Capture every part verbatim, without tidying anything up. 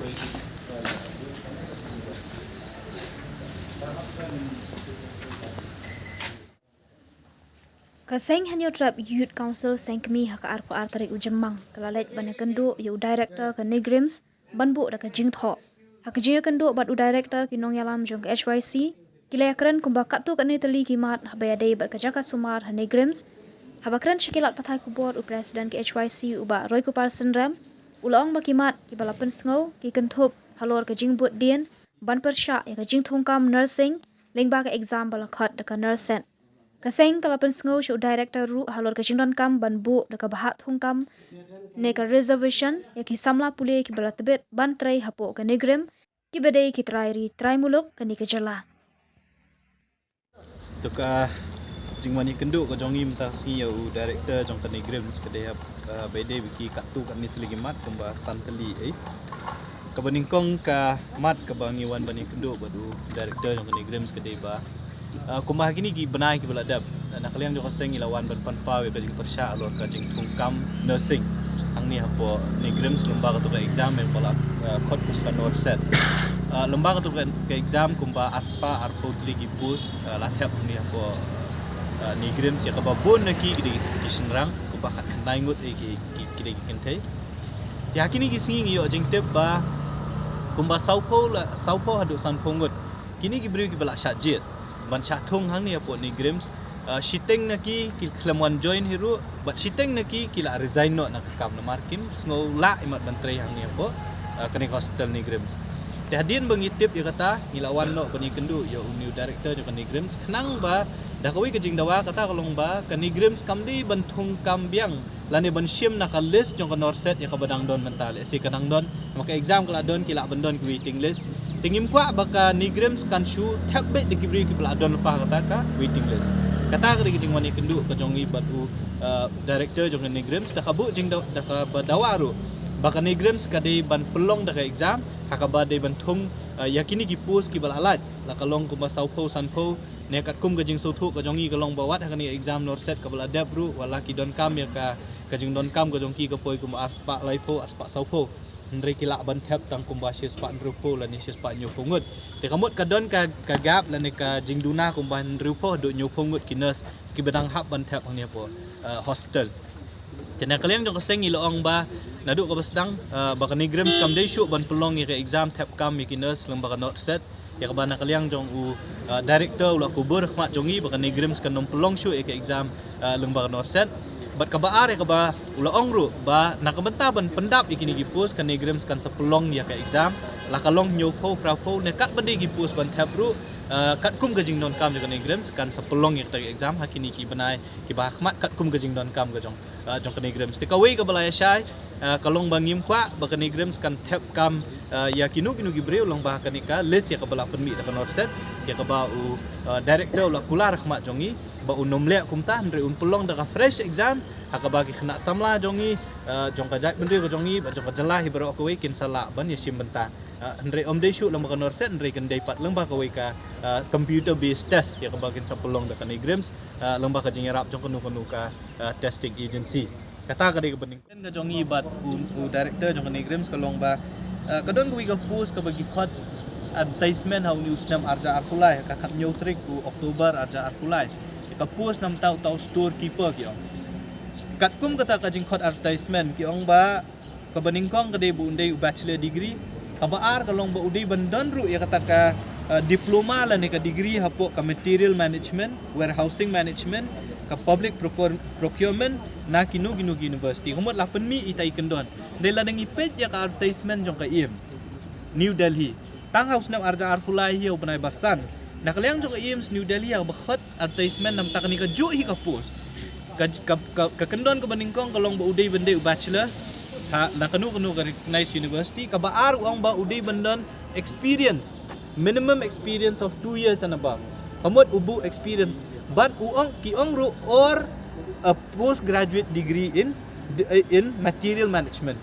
Ka seng Hynñiewtrep Youth Council Sengkmie ha ka arphew ar tarik u Jymmang ka la leit ban ïakynduh ïa u director ka NEIGRIHMS ban buh da ka jingthoh. Ha ka jingïakynduh bad u director ki nongïalam jong ka H Y C ki la ïakren kumba katto katne tylli ki mat haba ïadei bad ka jaka sumar ha NEIGRIHMS. Haba kren sha ki lad pathai khubor u president ka H Y C u Bah Roykupar Synrem u la ong ba ki mat kiba la pynsngew ki kynthup halor ka jingbud dien ban pyrshah ïa ka jingthungkam nursing lyngba ka exam ba la khot da ka NERSET. Ka seng ka la pynsngew sha u director ruh halor ka jingdonkam ban buh da ka bhah thungkam ne ka reservation ïa ki samla pule kiba la tbit ban trei hapoh ka NEIGRIHMS kiba dei ki trai ri trai muluk kane ka jylla. To ka jingwan ïakynduh ka jong ngi mynta ka sngi ïa u director jong ka NEIGRIHMS ka dei hap, ah, ba dei ba ki katto katne tylli ki mat kumba san tylli ei. Kaba nyngkong ka mat kaba ngi wan ban ïakynduh bad u director jong ka NEIGRIHMS ka dei ba, ah, kumba ha kine ki bnai kiba la dep, na ka liang jong ka seng ngi la wan ban pynpaw ïa ka jingpyrshah halor ka jingthungkam nursing hangne hapoh NEIGRIHMS lyngba kato ka exam ïa kaba la, ah, khot kum ka NERSET. Ah, lyngba kato ka, ka exam kumba arspah arphew tylli ki post, ah, la thep hangne hapoh, ah, NEIGRIHMS ïa kaba bun na ki ki dei ki shynrang kumba khatkhyndai ngut ei ki, ki, ki dei ki kynthei. Te ha kine ki sngi ngi ïoh jingtip ba kumba sawphew la, sawphew haduh sanphew ngut kine ki briew kiba la shah jied ban shah thung hangne hapoh NEIGRIHMS, ah, shiteng na ki ki khlem wan join hi ruh bad shiteng na ki ki la resign noh na ka kam namar kim sngew lah imat ban trei hangne hapoh, ah, kane ka hospital NEIGRIHMS. Te hadien ba ngi tip ïa kata ngi la wan noh ban ïakynduh ïa une u director jong ka NEIGRIHMS khnang ba da kawei ka jingdawa kata ka long ba ka NEIGRIHMS kam dei ban thungkam biang lane ban shim na ka list jong ka NERSET ïa kaba dang don mynta lehse ka dang don. Namar ka exam ka la don ki lah ban don ki waiting list. Te ngim kwah ba ka NEIGRIHMS kan shu thep beit da ki briew kiba la don lypa kata ka waiting list. Kata ka dei ka jingwan ïakynduh ka jong ngi bad u, uh, director jong ka NEIGRIHMS da ka buh jingdaw, da kaba dawa ruh ba ka NEIGRIHMS ka dei ban pynlong da ka exam ha kaba dei ban thung, uh, ïa kine ki post kiba la lait la ka long kumba sawphew sanphew. Ne katkum ka jingsngewthuh ka jong ngi ka long ba wat ha kane ka exam NERSET kaba la dep ruh wat la ki donkam ïa ka, ka jingdonkam ka jong ki ka poi kumba arspah laiphew arspah sawphew. Hynrei ki lah ban thep tang kumba shispah hynriewphew lane shispah hynñiewphew ngut. Te ka mut ka don ka, ka gap lane ka jingduna kumba hynriewphew haduh hynñiewphew ngut ki nurse kiba dang hap ban thep hangne hapoh, eh, hospital. Te na ka liang jong ka seng ngi la ong ba naduh kaba sdang, eh, ba ka NEIGRIHMS kam dei shuh ban pynlong ïa ka exam thep kam ïa ki nurse lyngba ka NERSET. Ïa kaba na ka liang jong u, uh, director u la kubur khmat jong ngi ba ka NEIGRIHMS kan ym pynlong shuh ïa ka exam, uh, lyngba ka NERSET. Bad kaba ar ïa kaba u la ong ruh ba na ka bynta ban pyndap ïa kine ki post ka NEIGRIHMS kan sa pynlong ïa ka exam la ka long hynñiewphew phraphew ne katba dei ki post ban thep ruh, uh, katkum ka jingdonkam jong ka NEIGRIHMS kan sa pynlong ïa ka exam ha kine ki bnai kiba ha khmat katkum ka jingdonkam ka jong, ah, jong ka NEIGRIHMS. Te kawei kaba la ïa shai, ah, ka long ba ngim kwah ba ka NEIGRIHMS kan thep kam, ah, ïa kino kino ki briew lyngba kane ka list ïa kaba la pynmih da ka NERSET ïa kaba u, ah, director u la kular khmat jong ngi ba un ym leh kumta hynrei un pynlong da ka fresh exams ha kaba ki khynnah samla jong ngi, ah, jong ka jaitbynriew ka jong ngi bad jong ka jylla hi baroh kawei kin sa lah ban ïashim bynta. Ah, hynrei ym dei shuh lyngba ka NERSET hynrei kan dei pat lyngba kawei ka, ah, computer based test ïa kaba kin sa pynlong da ka NEIGRIHMS, ah, lyngba ka jingïarap jong kano kano ka, ah, testing agency. Kata ka dei kaba nyngkong ka jong ngi bad u, u director jong ka NEIGRIHMS ka long ba, ah, ka don kawei ka post kaba ki khot advertisement ha une u snem arhajar arphew lai ka khathynñiew tarik u October arhajar arphew lai. Ka post namar uta u storekeeper ki ong. Katkum kata ka jingkhot advertisement ki ong ba kaba nyngkong ka dei ba un dei u bachelor degree, kaba ar ka long ba u dei ban don ruh ïa kata ka, uh, diploma lane ka degree hapoh ka material management, warehousing management, ka public procure-, procurement na kino kino ki university. Ka mut la pynmih ita i kyndon. Dei lada ngi peit ïa ka advertisement jong ka AIIMS New Delhi. Tang ha u snem arhajar arphew lai hi ha u bnai ba san. Na ka liang jong ka AIIMS New Delhi ha kaba khot advertisement namar kane kajuh hi ka post. Ka, ka, ka, ka kyndon kaba nyngkong ka long ba u dei ban dei u bachelor ha na kano kano ka recognized university, kaba ar u ong ba u dei ban don experience, minimum experience of two years and above. Ka mut u buh experience bad u ong, ki ong ruh or a postgraduate degree in, in material management.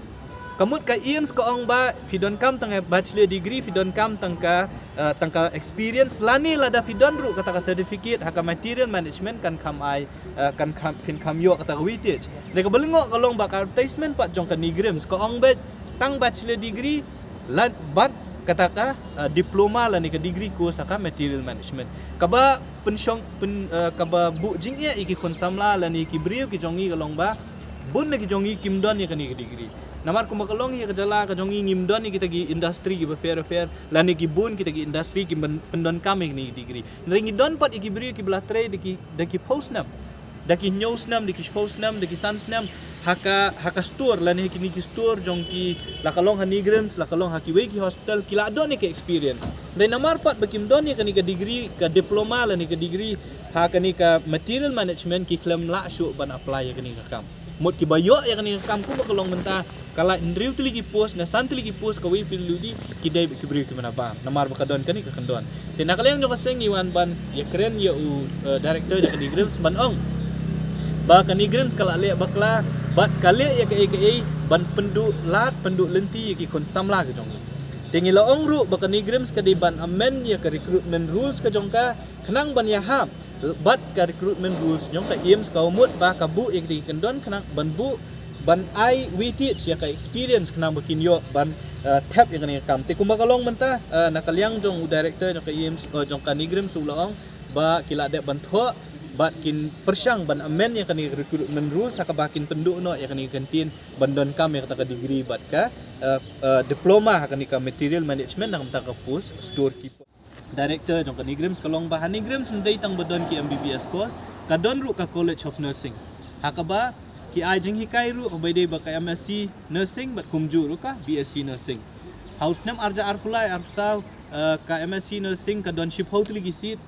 Ka mut ka AIIMS ka ong ba phi donkam tang ka bachelor degree, phi donkam tang ka, uh, tang ka experience lane lada phi don ruh kata ka certificate ha ka material management kan kham ai, uh, kan kham, phin kham ïoh kata ka weightage. Dei kaba lyngngoh ka long ba ka advertisement pat jong ka NEIGRIHMS ka ong beit tang bachelor degree, Lad bad kata ka uh, diploma lane ka degree course ha ka material management. Kaba pynshong pyn, uh, kaba buh jingeh ïa ki khun samla lane ki briew ki jong ngi ka long ba bun na ki jong ngi kim don ïa kane ka degree. Namar kumba ka long ïa ka jylla ka jong ngi ngim don ïa kita ki industry kiba pher pher lane ki bun kita ki industry ki pyndonkam ïa kane ka degree. Hynrei ngi don pat ïa ki briew kiba la trei da ki da ki phew snem, da ki hynñiew snem, da ki shiphew snem, da ki san snem ha ka ha ka store lane ha kine ki store jong ki, la ka long ha NEIGRIHMS, la ka long ha kiwei ki hospital, ki la don ïa ka experience. Hynrei namar pat ba kim don ïa kane ka degree, ka diploma lane ka degree ha kane ka material management, ki khlem lah shuh ban apply ïa kane ka kam. Mut kiba ïoh ïa kane ka kam kumba ka long mynta, ka la hynriew tylli ki post, na san tylli ki post kawei PWD, ki dei bad ki briew kiba na bam. Namar ba ka don kane ka kyndon. Te na ka liang jong ka seng ngi wan ban ïakren ïa u uh, director jong ka NEIGRIHMS ban ong ba ka NEIGRIHMS ka la leh bakla bad ka leh ïa kaei kaei ban pynduh lad pynduh lynti ïa ki khun samla ka jong ngi. Te ngi la ong ruh ba ka NEIGRIHMS ka dei ban amend ïa ka recruitment rules ka jong ka khnang ban ïahap bad ka recruitment rules jong ka AIIMS, ka mut ba ka buh ïa ki kyndon khnang ban buh ban ai weightage ïa ka experience khnang ba kin ïoh ban uh, thep ïa kane ka kam. Te kumba ka long mynta uh, na ka liang jong u director jong ka AIIMS, uh, jong ka NEIGRIHMS u la ong ba ki la dep ban thoh bad kin pyrshang ban amend ïa kane ka recruitment rules ha kaba kin pynduh noh ïa kane ka kyntien ban donkam ïa kata ka degree bad ka uh, uh, diploma ha kane ka material management na ka bynta ka post storekeeper. Director jong ka NEIGRIHMS ka long ba ha NEIGRIHMS ym dei tang ba don ki MBBS course, ka don ruh ka College of Nursing. Ha kaba ki ai jinghikai ruh ba dei ba ka MSc Nursing bad kumjuh ruh ka BSc Nursing. Ha u snem arja arphew lai arphew saw uh, ka MSc Nursing ka don shiphew tylli ki seat,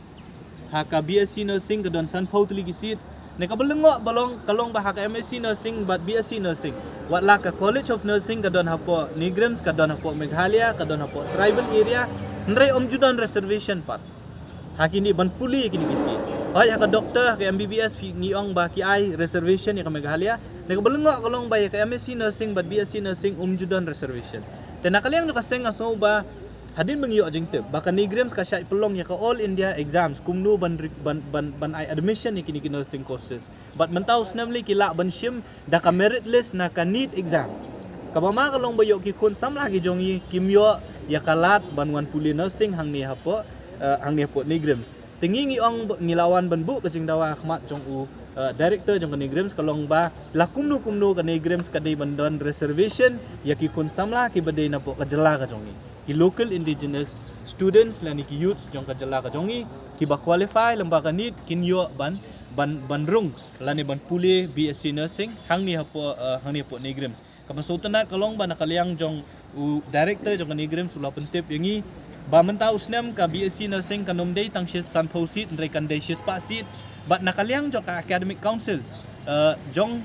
ha ka BSc Nursing ka don sanphew tylli ki seat. Ne kaba lyngngoh ba long ka long ba ha ka MSc Nursing bad BSc Nursing, wat la ka College of Nursing ka don hapoh NEIGRIHMS, ka don hapoh Meghalaya, ka don hapoh tribal area, hynrei ym ju don reservation pat ha kine ban pule kine ki seat. Hoi ha ka doctor, ha ka MBBS phi ngi ong ba ki ai reservation ïa ka Meghalaya. Ne kaba lyngngoh ka long ba ïa ka MSc Nursing bad BSc Nursing ym ju don reservation. Te na ka liang jong ka seng nga sngew ba hadien ba ngi ïoh jingtip ba ka NEIGRIHMS ka shait pynlong ïa ka All India exams kumno ban ban ban, ban ai admission ïa kine ki nursing courses. Bad mynta u snem lei ki lah ban shim da ka merit list na ka NEET exams. Kaba ma ka long ba ïoh ki khun samla ki jong ngi kim ïoh ïa ka lad ban wan pule nursing hangne hapoh uh, hangne hapoh NEIGRIHMS. Te ngi ngi ong ngi la wan ban buh ka jingdawa ha khmat jong u uh, director jong ka NEIGRIHMS ka long ba la kumno kumno ka NEIGRIHMS ka dei ban don reservation ïa ki khun samla kiba dei napoh ka jylla ka jong ngi, ki local indigenous students lane ki youths jong ka jylla ka jong ngi kiba qualify lyngba ka NEET kin ïoh ban ban ban rung lane ban pule BSc nursing hangne hapoh uh, hangne hapoh NEIGRIHMS. Kaba sngewtynnat ka long ba na ka liang jong u director jong ka NEIGRIHMS u la pyntip ïa ngi ba mynta u snem ka BSc nursing kan ym dei tang shi sanphew seat, hynrei kan dei shispah seat. Bad na ka liang jong ka academic council uh, jong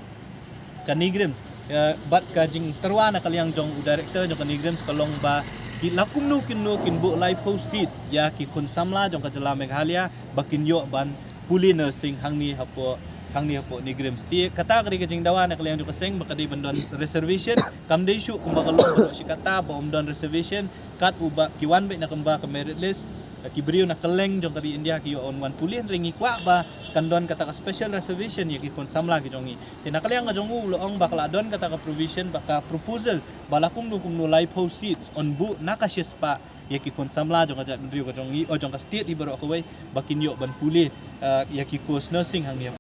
ka NEIGRIHMS uh, bad ka jingtyrwa na ka liang jong u director jong ka NEIGRIHMS ka long ba ki la kumno kumno kin buh laiphew seat ïa ki khun samla jong ka jylla Meghalaya ba kin ïoh ban pule nursing hangne hapoh hangne hapoh NEIGRIHMS. Te kata ka dei ka jingdawa na ka liang jong ka seng ba ka dei ban don reservation, kam dei shuh kumba ka long ba shi kata ba ym don reservation, kat uba ki wan beit na kumba ka merit list, ki briew na kylleng jong ka ri India ki ïoh wan pule, hynrei ngi kwah ba kan don kata ka special reservation ïa ki khun samla ki jong ngi. Te na ka liang ka jong u la ong ba ka la don kata ka provision ba ka proposal ba la kumno kumno laiphew seats yn buh na ka shispah ïa ki khun samla jong ka jaitbynriew ka jong ngi, oh jong ka state hi baroh kawei ba kin ïoh ban pule uh, ïa ki course nursing hangne